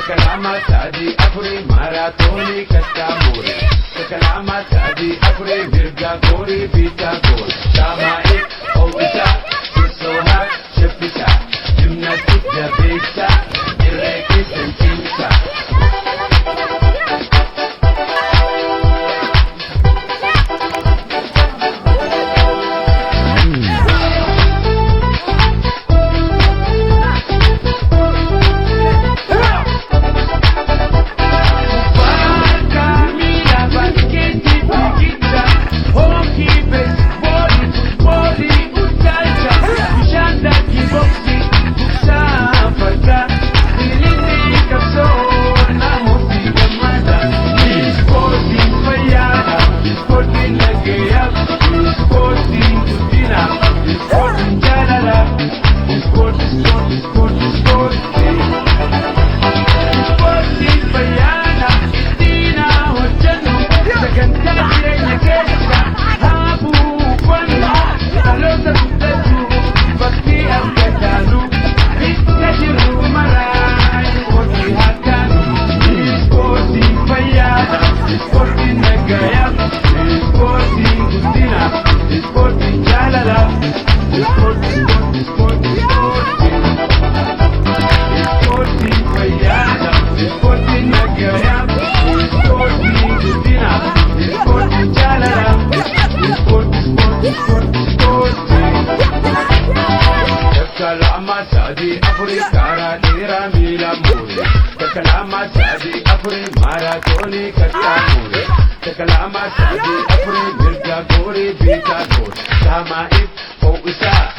Takka lama sadii afurii maaraatoonii kattaa murii. Takka lama sadii afurii mirga goorii bitaa goor. Shaamaa'if ho'isaa sosohaa shaffisaa jimnaastik jabeessaa irree keessan cimsaa. Lama sadii afurii karaa dheeraa miila murii. Takka lama sadii afurii maaraatoonii kattaa murii. Takka lama sadii afurii mirga goorii bitaa goor. Shaamaa'if ho'isaa